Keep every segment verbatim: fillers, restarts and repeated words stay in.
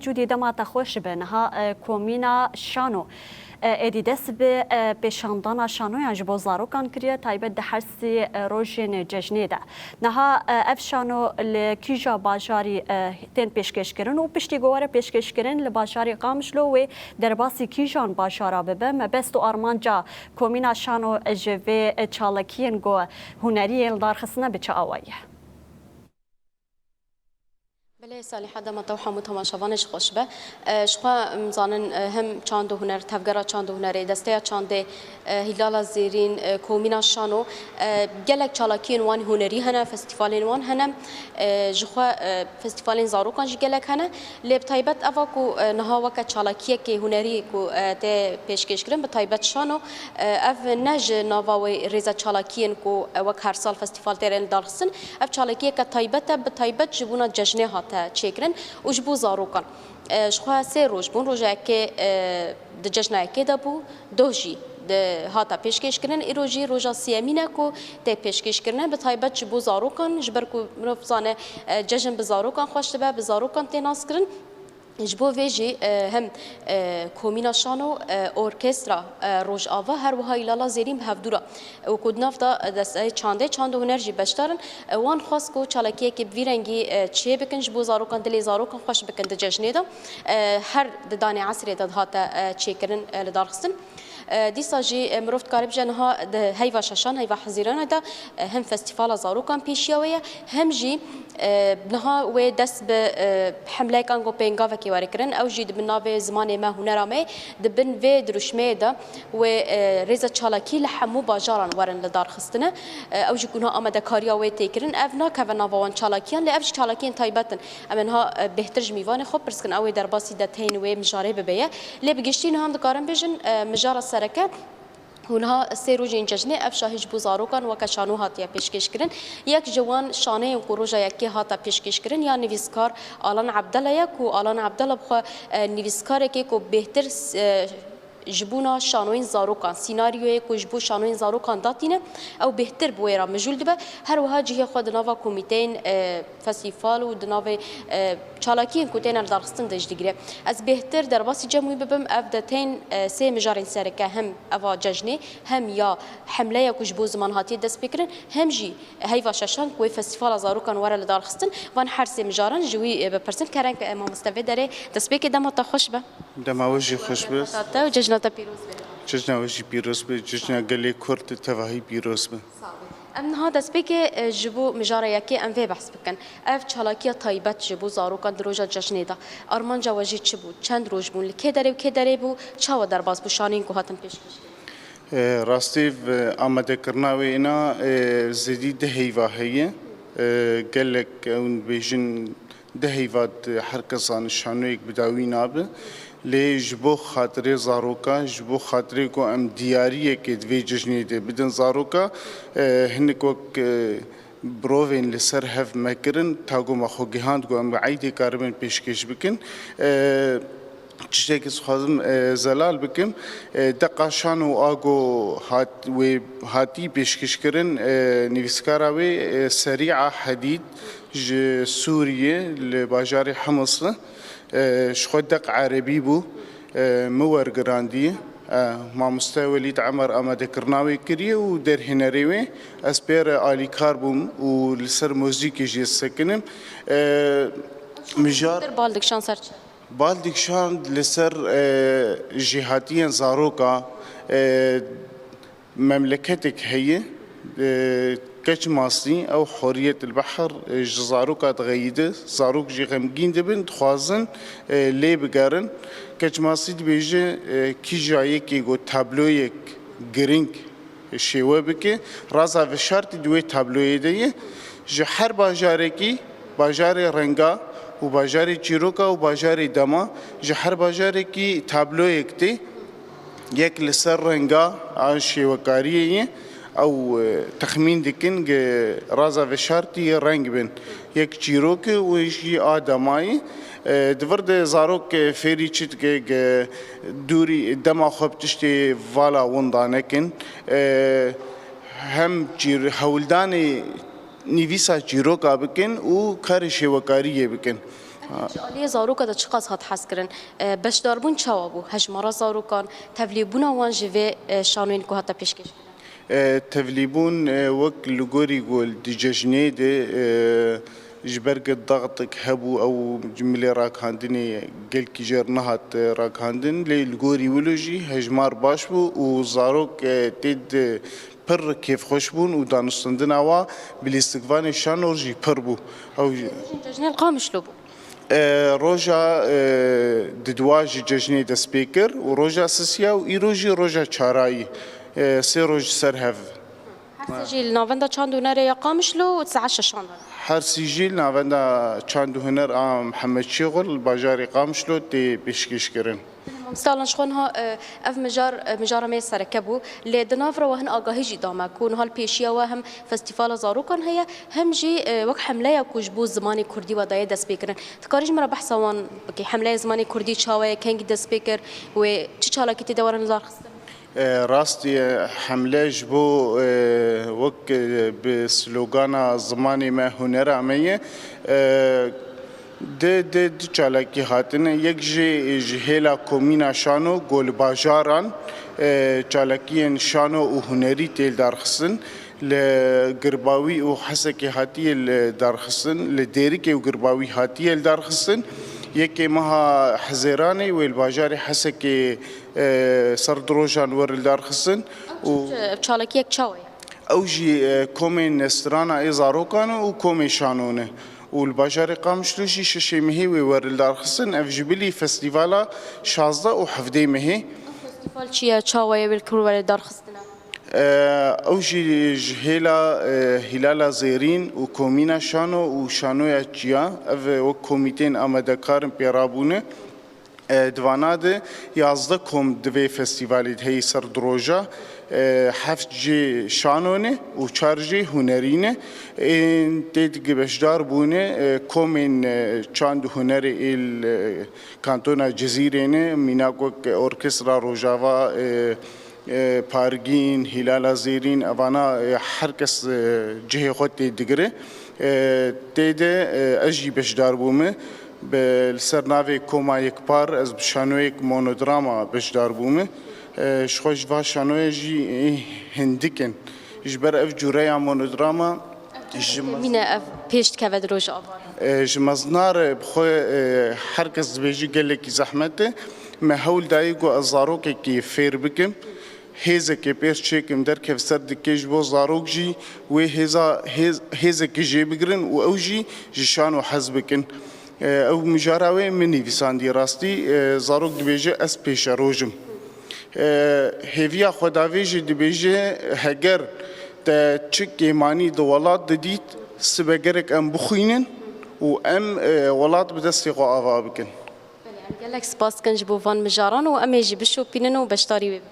Studî dema te xweş be. Niha e, komîna Şano e, êdî dest bi e, pêşandana şanoyan ji bo zarokan kiriye, taybet di her sî e, rojên cejnê de. Niha e, ev şano li kîja bajarî e, tên pêşkêşkirin û piştî ku were pêşkêşkirin li bajarê Qamişlo wê derbasî kîjan bajara bibe? Mebest û armanca komîna Şano ji vê çalakiyên ku hunerî yên li dar xistine bi çi awayî ye? Belê, Salîha, dema te û hemû temaşevanê ji xweş be. E, ji xwe, em zanin, e, hem çand û huner, tevgera çand û hunerê, desteya çandê, e, Hîlala Zêrîn, e, komîna Şano, e, gelek çalakiyên wan hunerî hene, festîvalên wan hene. E, ji xwe, e, festîvalên zarokan jî gelek hene. Lê bi taybet eva ku, e, niha weke çalakiyekê hunerî ku, e, tê pêşkêşkirin, bi taybet Şano, e, ev ne ji nava wê rêze çalakiyên ku, e, wek her sal festîval têrên li dar xistin, ev çalakiyeke taybet e, bi taybet ji bona cejnê hate çêkirin û ji bo zarokan. E, ji xwe sê roj bûn, roja yekê, e, di cejna yekê de bû, doh jî di hata pêşkêşkirin, îro jî roja siyemîn e ku tê pêşkêşkirine, bi taybet ji bo zarokan, ji ber ku mirov zane, e, cejn bi zarokan xweş dibe, bi zarokan tê naskirin. Ji bo vê jî, e, hem, e, komîna Şano, e, orkestra, e, Rojava, her wiha Îlala Zêrîn bi hevdû re. Û ku di nav de, e, desteyê çandê, çand û huner jî beşdar in. E, wan xwest ku çalakiyekê bi vî rengî, e, çê bikin, ji bo zarokan, dilê zarokan xweş bikin di cejnê de. E, her di danê esrê de dihate, e, çêkirin, e, lidarxistin. E, dîsa jî, e, mirov dikare bije niha di heyva şeşan, heyva Hezîranê de, e, hem festîvala zarokan pêşiya wê ye, hem jî, e, niha wê dest bi, e, hemleyek ango pêngavekê were kirin. Ew jî di bin navê zimanê me, hunera me, di bin vê dirûşmeyê de wê, e, rêze çalakî li hemû bajaran werin li dar xistine. E, ew jî ku niha amadekariya wê tê kirin, ev nakeve nava wan çalakiyan, lê ev jî çalakiyên taybet in. Em ê niha, e, bêhtir ji mîvanê xwe pirs kin, ew ê derbasî deteyên wê mijarê bibe ye. Lê bi giştî niha em dikarin bêjin, e, mijara sereke û niha sê rojên cejnê ev şahî ji bo zarokan weke şano hatiye pêşkêşkirin. Yek ji wan şaneyên ku roja yekê hate pêşkêşkirin ya nivîskar Alan Ebdela ye ku Alan Ebdela bi xwe, e, nivîskarekê ku bêhtir, e, ji bona şanoyên zarokan, sînaryoyê ku ji bo şanoyên zarokan datîne, ew bêhtir bi wê re mijûl dibe. Her wiha cihê xwe di nava komîteyên, e, festîval û di navê, e, çalakiyên ku têne lidarxistin de jî digire. Ez bêhtir derbasî cem wî bibim, ev de tên, e, sê mijarên sereke, hem eva cejnê, hem ya hemleya ku ji bo ziman hatiye destpêkirin, hem jî heyva şeşan ku wê festîvala zarokan were lidarxistin. Van her sê mijaran ji wî, e, bipirsin. Kerem ke, e, mamoste, vê derê destpêkê dema te xweş be. Dema we jî xweş be. Te û cejna te pîroz be. Cejna we jî pîroz be, cejna gelê Kurd tevahî pîroz be. Sağ ol. Em niha destpêkê, e, ji bo mijara yekê em vê behs bikin. Ev çalakiya taybet ji bo zarokan di roja cejnê de. Armanca we jî çi bû? Çend roj bûn? Li kê derê û kê derê bû? Çawa derbas bû şaneyên ku hatin pêşkêş kirin? E, rastî, v-, amadekirina wê îna, e, zêdî deh heyva heye. E, gelek ew dibêjin deh heyva di her kes zane şanoyek bi dawî nabe. Lê ji bo xatirê zaroka, ji bo xatirê ku em diyariyekê di vê cejnê de bidin zaroka, e, hinek wek, e, birovên li ser hev me kirin, ta ku me xwe gihand ku em eydê karibin pêşkêş bikin. E, Tiştekî dixwazim, e, zelal bikim. E, deqa şano a ku hat, wê hatî pêşkêşkirin, e, nivîskara wê, e, Serîa Hedîd ji Sûriyê li bajarê Himisê. E, ji xwe deq erebî bû. E, min wergirandiye. E, mamoste Welîd Emer amadekirina wê kiriye û derhênerê wê. Ez pê re alîkar bûm û li ser muzîkê jî sekinim. E, mijar Bal dikişan ser çi? Bal dikişand li ser, e, jêhatiyên zaroka, e, memleketek heye, e, Keç Masî, ew Hurriyet el Behr, e, ji zaroka dixeyide, zarok jî xemgîn dibin, dixwazin, e, lê bigerin. Keç Masî dibêje, e, kîja yekê ku tabloyek giring şêwe bike, raza veşartî di wê tabloyê de ye. Ji her bajarekî, bajarê renga û bajarê çîroka û bajarê dema, ji her bajarekî tabloyek tê. Yek li ser renga a şêwekariyê ye. Ew, e, texmîn dikin ge raza veşartî reng bin. Yek çîrok e û jî a demayî. E, di vir de zarok, e, fêrî çi dike ge dûrî dema xwe bi tiştê vala winda nekin. E, hem çîr-, hewldanê nivîsa çîroka bikin û karê şêwekariyê bikin. Ji aliyê zaroka de çiqas hat hezkirin? E, beşdarbûn çawa bû? Hejmara zarokan, tevlîbûna wan ji vê, e, şanoyên ku hate pêşkêş kirin? E, tevlîbûn, e, wek li gorî ku di cejnê de, e, ji ber ku daxtik hebû, ew milê ragihandinê gelkî jêr nehat, e, ragihandin, lê li gorî wilo jî hejmar baş bû û zarok, e, tê di pir kêfxweş bûn û danûstendina wa bi lîstikvanê şano jî pir bû. Ew jî Cejnê li Qamişlo bû. E, roja, e, diduwa ji cejnê dest pê kir û roja sisiya û îro jî roja çarayî. E, sê roj ser hev. Her sê jî li navenda çand û hunerê ya Qamişlo û saet şeşan de. Her sî jî li navenda çand û huner a Mihemed Şêxo li bajarê Qamişlo tê pêşkêşkirin. Mamoste Alan, ji xwe niha, e, ev mijar, e, mijara me yê sereke bû. Lê di nav re we hin agahî jî da me ku niha li pêşiya we hem festîvala zarokan heye, hem jî, e, wek hemleya ku ji bo zimanê kurdî we daye destpêkirin. Dikarî ji min re behsa wan bikî? Hemleya zimanê kurdî çawa ye, kengî dest pê kir, wê çi çalakî tê de werin lidarxistin? E, rastî, e, hemle ji bo, e, wek, e, bi slogana zimanê me hunera me ye. E, di, di, di çalakî hatine. Yek jî ji hêla komîna Şano ku li bajaran, e, çalakiyên şano û hunerî tê lidarxistin. Li Girbawî û Hesekê hatiye lidarxistin, li Dêrikê û Girbawî hatiye lidarxistin. Yekê meha Hezêranê wê li bajarê Hesekê, e, ser du rojan were lidarxistin. Û Ev çalakiyek çawa ye? Ew jî, e, komên strana ê zarokan e û komê şano ne. Û li bajarê Qamişlo jî şeşê mehê wê were lidarxistin. Ev ji bilî festîvala şazdeh û hevdê mehê. Festîval çi ye? Çawa ye wê li kur were lidarxistin? E, ew jî ji hêla, e, Hîlala Zêrîn û Komîna Şano û Şanoya Çiya, ev wek komîteyên amadekar in pê rabûne. E, di vana de yazdeh kom di vê festîvalê de heyî ser du roja, e, heft jê şano ne û çar jê hunerî ne. Ên tê di beşdar bûne, e, komên, e, çand û hunerê ê li, e, kantona Cizîrê ne, mînak wek Orkestra Rojava, e, e, Pargîn, Hîlala Zêrîn, evana, e, her kes, e, cihê xwe tê digire. E, tê de, e, ez jî beşdar bûme. Bi, li ser navê Koma Yekpar ez bi şanoyek monodrama beşdar bûme. E, ji xwe ji va şanoye jî, e, hindik in. Ji ber ev cureya monodrama ji mez- Mîne ev pêş dikeve di rojava de. E, ji mezina re bi xwe, e, her kes dibêje gelekî zehmet e. Me hewl dayê ku ez zarokekî fêr bikim. Hêzekê pêr çêkim derkev ser dikê ji bo zarok jî wê hêza, hêz-, hêzekê jê bigirin û ew jî ji şano hez bikin. E, ew mijara wê min nivîsandî rastî, e, zarok dibêje ez pêşeroj im. E, hêviya xwedavê jî dibêje heger te çi kêmanî di welat de dît, sibe gerek em bixwînin û em, e, welat bi destê xwe ava bikin. Belê, em gelek spas dikin ji bo van mijaran û em ê jî bişopînin û beşdarî wê bibin.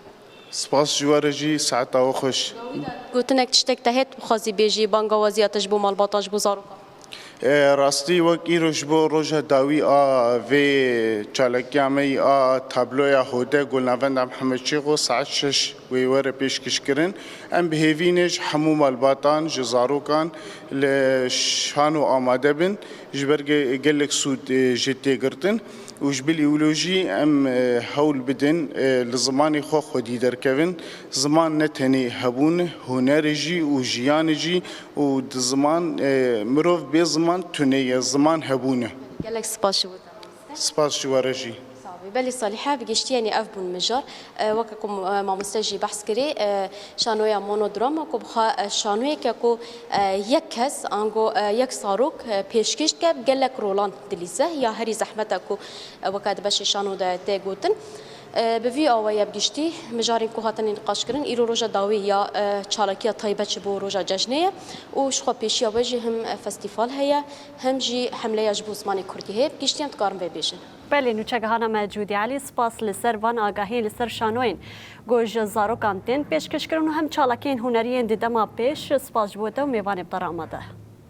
Spas ji we re jî, saeta we xweş. Gotinek tiştek te hêt bixwazî bêjî, bangawaziya te ji bo malbatan, ji bo zarokan? E, rastî wek îro ji bo roja dawî a vê çalakiya me yî a tabloya Hode Gulnavenda Mihemed Şêxo saet şeş wê were pêşkêşkirin. Em bi hêvî ne ji hemû malbatan, ji zarokan li şano amade bin, ji ber ge-, gelek sûd, e, jê tê girtin. Û ji bilî wilo jî em, e, hewl bidin, e, li zimanê xwe xwedî derkevin. Ziman ne tenê hebûn e, huner e jî û jiyan e jî û di ziman, e, mirov bê ziman tune ye, ziman hebûn e. Gelek spas ji bo te. Spas ji we re jî. Sağ ol. Belê Salîhe, bi giştî, yanî ev bûn mijar. E, weke ku, e, mamoste jî behs kirî, e, şanoya monodrama ku bi xwe, e, şanoyeke ku, e, yek kes, ango, e, yek zarok, e, pêşkêş dike, bi gelek rolan dilîze, ya herî zehmet e ku, e, weke di beşê şano de tê gotin. E, bi vî awayê bi giştî mijarên ku hatine nîqaşkirin, îro roja dawî ya, e, çalakiya taybet ji bo roja cejnê ye û ji xwe pêşiya we jî him, e, festîval heye, him jî hemleya ji bo zimanê kurdî heye. Bi giştî em dikarin vê bêjin. Belê, nûçegihana me Cûdî Elî, spas li ser van agahiyên li ser şanoyên ku ji zarokan tên pêşkêşkirin û hem çalakiyên hunerî yên di dema pêş. Spas ji bo te û mêvanê bi te re amade.